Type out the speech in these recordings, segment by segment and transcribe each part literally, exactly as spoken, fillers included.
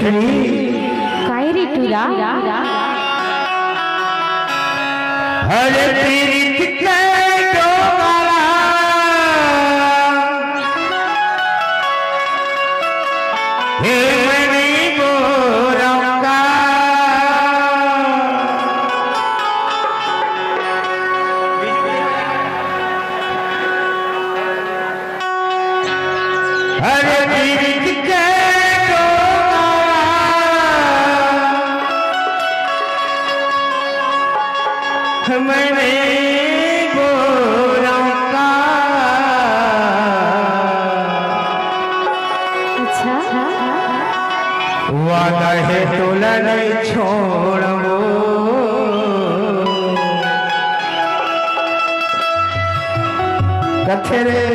काई रे टूरा? अरे पीरित के डोंगरा, हे मनी गोरंगा। अरे पीरित के डोंगरा, मनी गोरंगा। अच्छा। वादा हे तोला नहीं छोड़बो। कथे रे,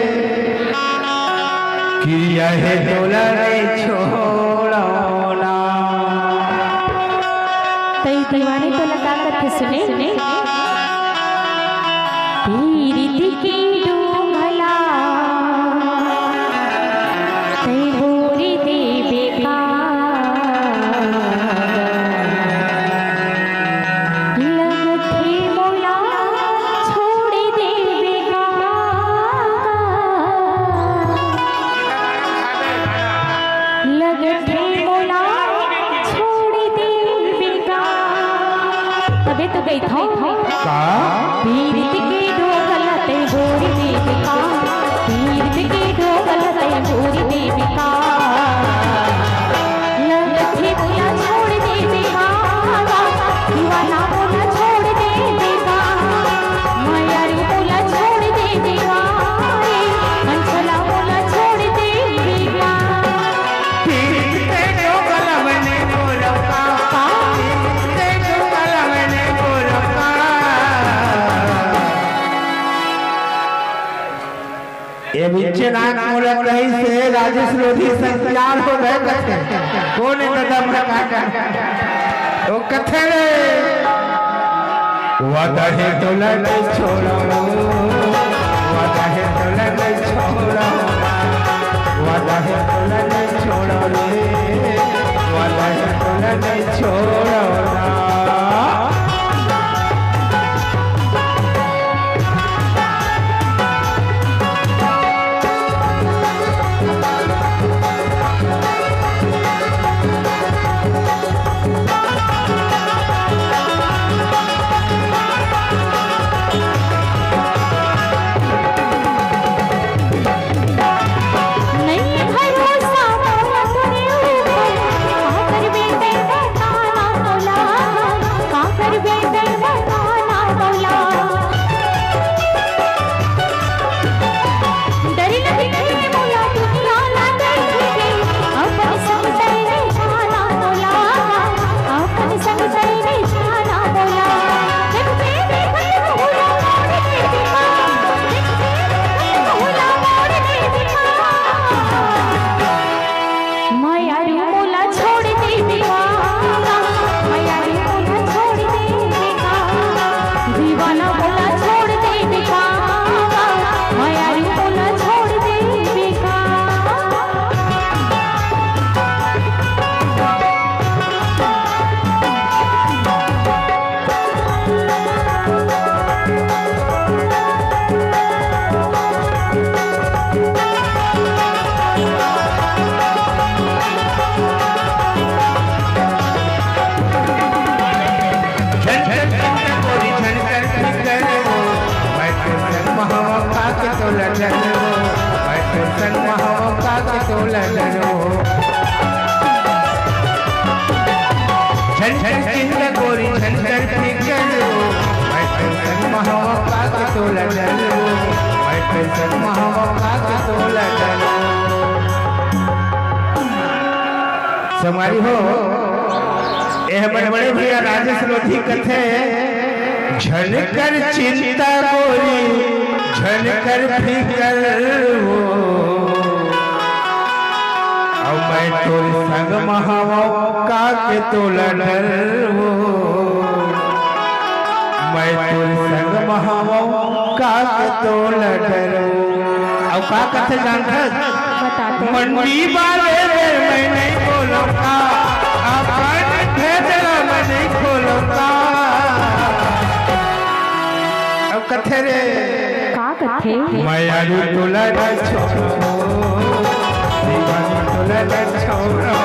किरिया हे तोला नहीं छोड़बो ना। तई दीवानी तोला का कथे सुने? पीरित के डोंगला तई बोरी देबे का? लगथे मोला छोड़ देबे का? लगथे मोला छोड़ देबे का? तभे तो गई था। का? पीरित के डोंगला तई बोरी देबे का? पीरित के डोंगला तई बोरी देबे का? लगथे मोला छोड़ देबे का? दीवाना मोला छोड़ देबे का? मयारू मोला छोड़ देबे का? रे अंचला मोला छोड़ देबे का? पीरित के डोंगला मनी गोरंगा। का? पीरित के डोंगला मनी गोरंगा। ए बिच्चे नाक मोला कहिसे, राजेश लोधी संग प्यार हो गए कथे। कोन ए ददा मैं का कर? ओ कथे रे। वादा हे तोला नहीं छोड़बो, वादा हे तोला नहीं छोड़बो, वादा हे तोला नहीं छोड़बो रे, वादा हे तोला नहीं छोड़बो ना। मयारू मोला छोड़ देबे का? मयारू मोला छोड़ देबे का? दीवाना मोला छोड़ देबे का? मयारू मोला छोड़ देबे का? झन कर चिंता गोरी, झन कर फिकर वो, मैं तो संग महवा का के तोला डरबो, मैं तो संग महवा का के तोला डरबो। झन कर चिंता गोरी, झन कर फिकर वो, मैं तो संग महवा का के तोला डरबो, मैं तो संग महवा का के तोला डरबो। संगवारी हो, ए हमर बड़े भैया राजेश लोधी कथे, झन कर चिंता गोरी, झन कर फिकर वो, अउ मैं तोर संग म हवंव का के तोला डरवो, मैं तोर संग म हवंव का के तोला डरवो। अउ का कथे जानथस? बता तो। मंडी वाले मेर मैं नहीं बोलंव का, कथे रे। का कथे? मयारू तोला न छोड़ो, दीवानी तोला न छोड़ो,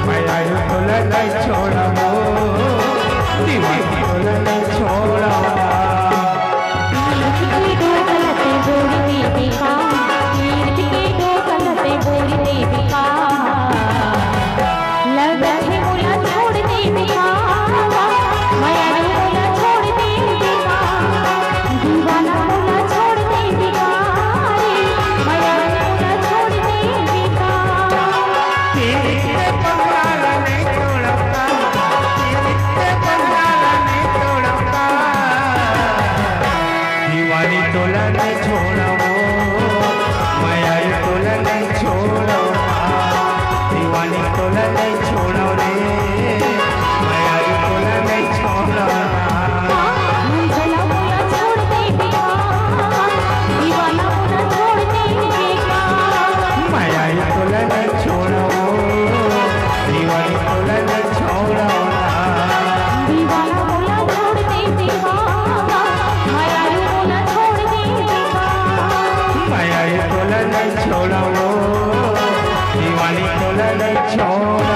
मयारू तोला न छोड़ो, दीवानी तोला न छोड़ो। दीवानी तोला नहीं छोड़ावो, मयारू तोला नहीं छोड़ो, दीवानी तोला नहीं छोड़ो रे, मयारू तोला नहीं छोड़ो। मयारू तोला नहीं छोड़ो, दीवानी तोला नहीं छोड़ो। मयारू तोला नहीं छोड़ो, दीवानी तोला नहीं छोड़ो।